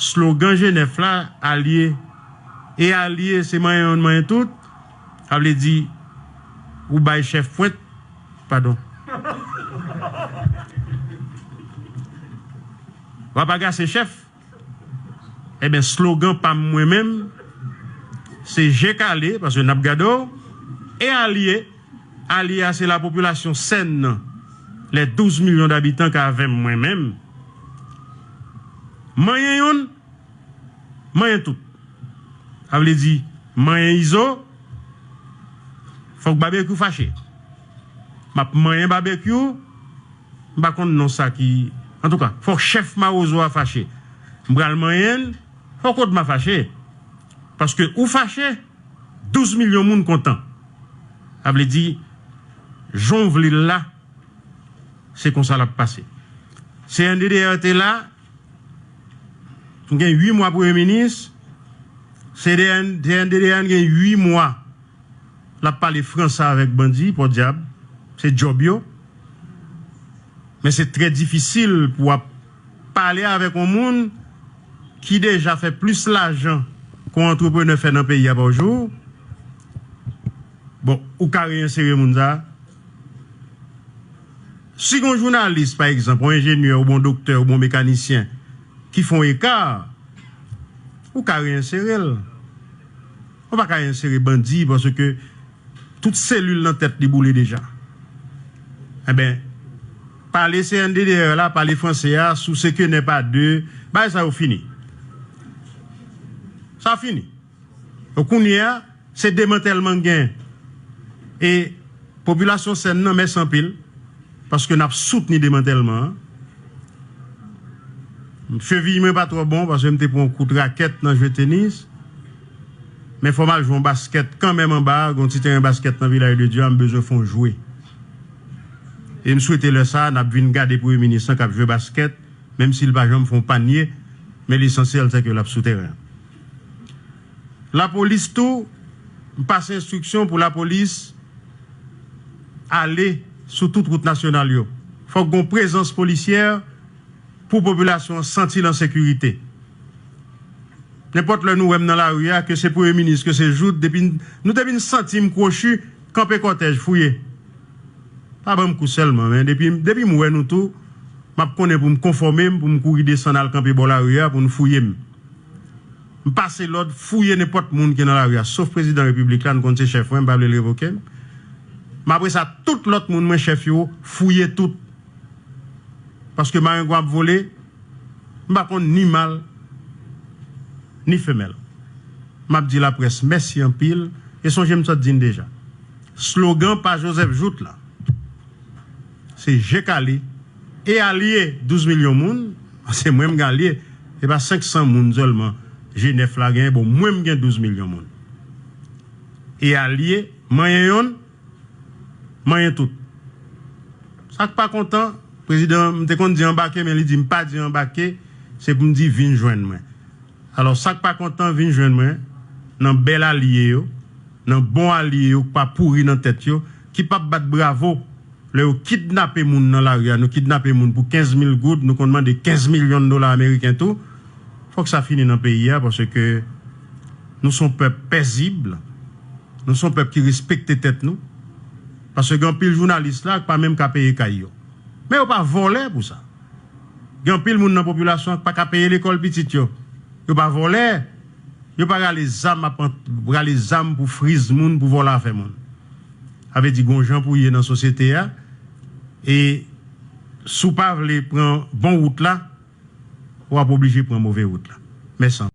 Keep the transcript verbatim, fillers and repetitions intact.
Slogan G nèf la, alye. E alye, se manyen youn, manyen tout. Sa vle di, ou bay chèf pwent, padon. W ap agase chèf. Ebyen, slogan pa m mwen menm, se je kale, paske n ap gade w, e alye. Alye a, se lapopilasyon sèn nan, les douze millions d'habitants k avè m mwen menm. Manyen youn, manyen tout. Sa vle di, manyen Izo, fòk Babekyou fache. M ap manyen Babekyou, m pa konn non sa ki, antouka, fòk chèf Mawozo a fache. M pral manyen l, fòk Odma fache. Paske ou fache, douz milyon moun kontan. Sa vle di, jan w vle l la, se konsa l ap pase. C N D D R te la, m gen uit mwa premye minis, C N D D R gen uit mwa l ap pale franse avèk bandi, pòdyab, se djòb yo. Men se trè difisil pou w ap pale avèk yon moun ki deja fè plis lajan ke yon antreprenè fè nan peyi a pa jou. Bon, ou ka reyensere moun sa a. Si gen yon jounalis, pa egzanp, yon enjenyè oubyen yon doktè oubyen yon mekanisyen ki fè yon eka, ou ka reyensere l. Ou pa ka reyensere bandi paske tout selil nan tèt li boule deja. Enben, pale C N D D R la, pale franse a, sou se ke nè pa de, bagay sa yo fini. Sa fini. Donk, kounye a, se demantèlman k gen. E popilasyon sèn nan, mèsi anpil, paske n ap soutni demantèlman an. Cheviy mwen pa twò bon, paske m te pran yon kout rakèt nan jwe tenis. Men fò m al jwe yon baskèt kanmenm anba a, gen yon ti teren baskèt nan Vilaj de Dye a, m bezwen fè yon jwe. E m swete lè sa a, n ap vin gade premye minis lan k ap jwe baskèt, menm si l pa janm fè yon panye, men lesansyèl se ke l ap sou teren an. Lapolis tou, m pase enstriksyon pou lapolis ale sou tout wout nasyonal yo. Fòk gen yon prezans polisyè pou popilasyon an santi l an sekirite. Nenpòt lè nou wè m nan lari a, ke se premye minis, ke se Jouthe, depi n, nou depi n santi m kwochi, kanpe kòtèj, fouye. Pa ban m kou sèlman, men depi, depi m wè nou tou, m ap konnen pou m konfòme m, pou m kouri desann al kanpe bò lari a, pou n fouye m. M pase lòd, fouye nenpòt moun ki nan lari a, sof prezidan repiblik la, n konn se chèf mwen, m pa vle l revoke m. Men apre sa, tout lòt moun mwen chèf yo, fouye tout. Paske marengwa ap vole, m pa konn ni mal, ni femèl. M ap di laprès mèsi anpil, e sonje m sot di n deja. Slogan pa Joseph Jouthe la, se je kale e alye douz milyon moun, se mwen m gen alye, se pa senk san moun sèlman G nèf la genyen, bon, mwen m gen douz milyon moun. E alye, manyen yonn, manyen tout. Sa k pa kontan, prezidan, m te konn di anbake, men li di m pa di anbake, se pou m di vin jwenn mwen. Alò, sa k pa kontan, vin jwenn mwen, nan bèl alye yo, nan bon alye yo, k pa pouri nan tèt yo, ki p ap bat bravo lè yo kidnape moun nan lari a, nou kidnape moun pou kenz mil goud, nou konn mande kenz milyon dola ameriken tou. Fòk sa fini nan peyi a, paske nou se yon pèp pezib, nou se yon pèp ki respekte tèt nou. Paske gen anpil jounalis la k pa menm ka peye kay yo. Men yo pa vòlè pou sa. Gen anpil moun nan popilasyon an k pa ka peye lekòl pitit yo. Yo pa vòlè. Yo pa rale zam ap an-, rale zam pou friz moun, pou vòlè afè moun. Sa vle di, gon jan pou ye nan sosyete a. E si w pa vle pran bon wout la, w ap oblije pran move wout la. Mèsi.